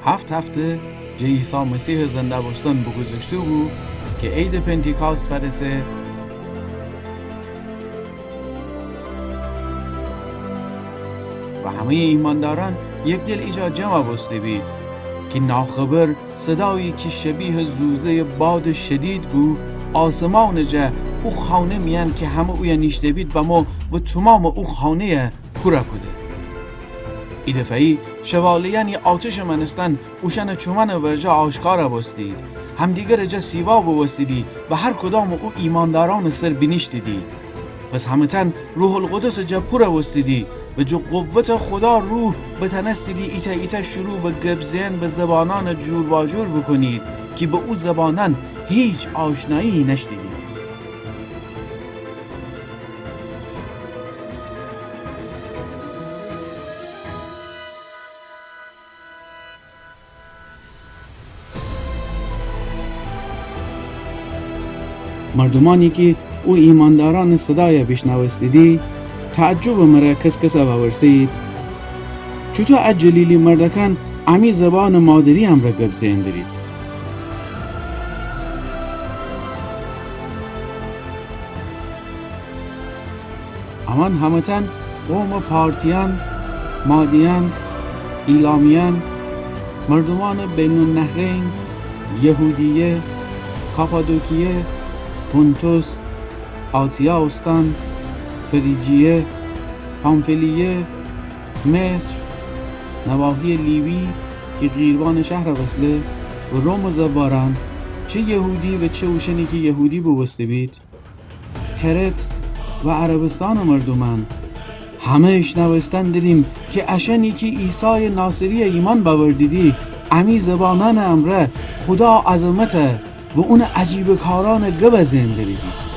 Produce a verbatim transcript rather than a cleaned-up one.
هفت هفته جٚه عیسی مسیحٚ زنده بوستن بوگوذشته بو کی عیدٚ پنتیکاست فأرسه و همه‌یٚ ایماندأرأن یکدل ایجا جمع بوسته بید کی ناخبر صدایی کی شبیهٚ زوزه‌یٚ بادٚ شدید بو، آسمانٚ جا او خانه میأن کی همه اویه نیشته‌بید بمو و تومامٚ او خانه‌یه پورَ کوده. ایدفعه‌یی شوالیأنی آتشٚ مأنستن اوشأنٚ چومأنٚ ورجه آشکارَ بوستید، همدیگرٚ جا سیوا بوبوستیدی و هر کدامٚ او ایماندأرأنٚ سر بینیشتیدی. پس همه‌تأن روح‌القدسٚ جا پورَ بوستیدی و جٚه قوتٚ خودا روح بتأنستیدی ایتأ ایتأ شروع به گب زئن به زبانأنٚ جور واجور بوکونید کی به او زبانأن هیچ آشنایی نأشتیدی. مردومأنی کی او ایماندأرأنٚ صدایَ بیشنوستیدی، تعجبٚ مره کس‌کسَ وورسه‌یید: چوطو ا جلیلی مردأکأن امی زبانٚ مادری امرأ گب زئن درید؟ امأن همه‌تأن قومٚ پارتیأن، مادیأن، ایلامیأن، مردومأنٚ بین‌النهرین، یهودیه، کاپادوکیه، پونتوس، آسیا اوستان، فریجیه، پامفیلیه، مصر، نواحیٚ لیبی کی قیروانٚ شهرَ وصله و رومٚ زبارأن، چه یهودی و چه اوشأنی کی یهودی بوبوسته بید، کرت و عربستانٚ مردومأن، همه ایشنوستن دریدیم کی اشأنی کی عیسایٚ ناصری‌یَ ایمأن بأوردیدی، امی زبانأنٚ امرأ خودا عظمتَ و اونٚ عجیبٚ کارأنَ گب زئن دریدی.